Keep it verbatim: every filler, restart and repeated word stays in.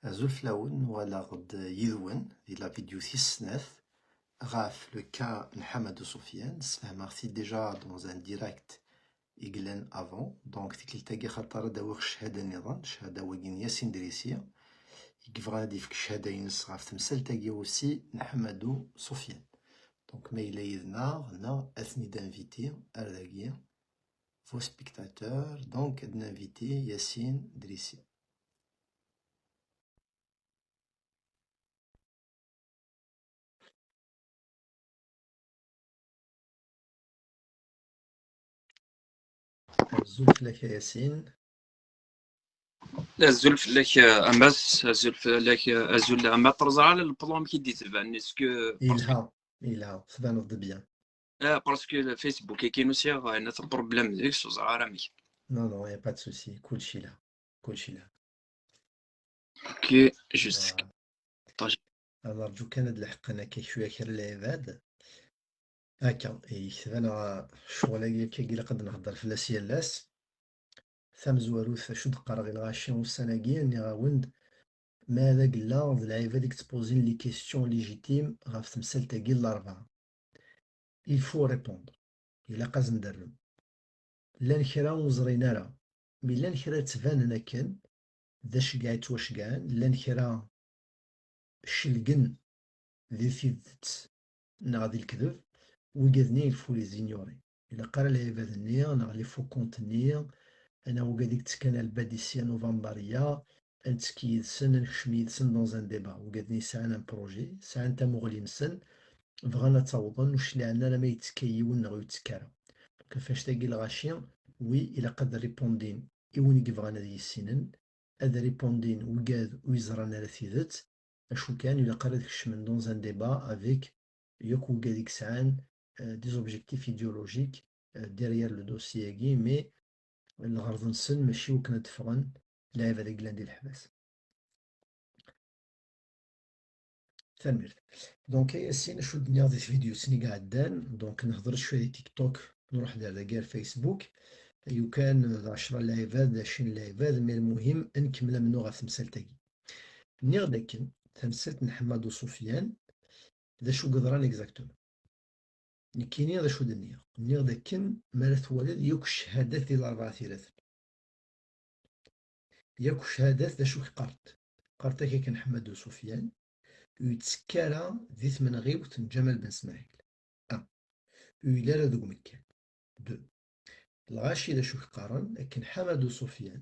Azul fell-awen, uɣaleɣ-d yid-wen di la vidéo tis snat ɣef le cas n Ḥamadu Sufyan. Sfehmeɣ-t-id déjà dans un direct i yellan avant. Donc, tikkelt-agi, axaṭer ad d-awiɣ cchada nniḍen, cchada-wagi n Yasin Drisi, i yebɣan ad d-yefk cchada-ines ɣef temsalt-agi aussi n Ḥamadu Sufyan. Donc, ma yella yid-neɣ, neɣ ad ten-id-inviti ar dagi, vos spectateurs, donc ad n-inviti Yasin Drisi. Azul fell-ak a Yasin. Azul fell-ak, a Mass, azul fell-ak, azul a Maître. Ẓer ala le plan amek i d-yettban, est-ce que... Yelha, yelha, tbaneḍ-d bien. Ah, parce que le Facebook-agi n usiɣ, euh, nat problème deg-s, ur ẓriɣ ara amek. Non, non, y a pas de souci. Kulci la. Kulci la. Ok, juste. Voilà. Ad nerǧu kan ad leḥqen akka cwiya kra n lɛibad. Akka, yekteb-aneɣ ccɣel-agi akka, ilaq ad nehder fell-as yal ass. Tamezwarut, acu d-qqareɣ i lɣaci ussan-agi, nniɣ-awen-d, ma d agella d lɛibad i yettpozin les questions légitimes ɣef temsalt-agi n Larebɛa. Il faut répondre. Ilaq ad sen-d-rrem. Llan kra ur ẓrin ara, mi llan kra ttbanen akken d aceggeɛ yettwacegɛen, llan kra celgen di tidet neɣ di lekdeb, wigad-nni il faut les ignorer. Ilaq ara lɛibad-nni neɣ les faux comptes-nni, neɣ wigad i yettekkan ar lbadisya nuvambariya, ad nettekki yid-sen, ad nekcem yid-sen dans un débat. Wigad-nni sɛan un projet, sɛan tamuɣli-nsen, bɣan ad tt-awḍen, ur cliɛen ara ma yettekka yiwen neɣ ur yettekka ara. Donc, ɣef wannect-agi lɣaci, wi ilaq ad ripondin i win i yebɣan ad yissinen, ad ripondin wigad ur yeẓran ara tidet, acu kan, ilaq ara ad kecmen dans un débat avec yakk wigad i yesɛan, euh, des objectifs idéologiques, euh, derrière le dossier-agi, mais lɣerḍ-nsen mačči wakken ad d-ffɣen lɛibad i yellan di leḥbas. Tanemmirt. Donc, a Yasin, acu d-nniɣ di tvidyut-nni i iɛeddan, donc, nehder cwiya di TikTok, nruḥ-d ar dagi ar Facebook, yukan d ɛecra n lɛibad, d ɛecrin n lɛibad, mais lmuhim, ad nkemmel amennuɣ ɣef temsalt-agi. Nniɣ-d akken, tamsalt n Ḥamadu Sufyan, d acu i yeḍran exactement. Nekkini d acu d-nniɣ? Nniɣ-d akken, mi ara twaliḍ yakk cchadat di Larebɛa At Yiraten. Yakk cchadat d acu i qqarent? Qqarent-ak akken Ḥamadu Sufyan ur yettekki ara di tmenɣiwt n Ǧamal Ben Smaɛil. Un. Ur yelli ara deg umekkan. Deux. Lɣaci d acu i qqaren? Akken Ḥamadu Sufyan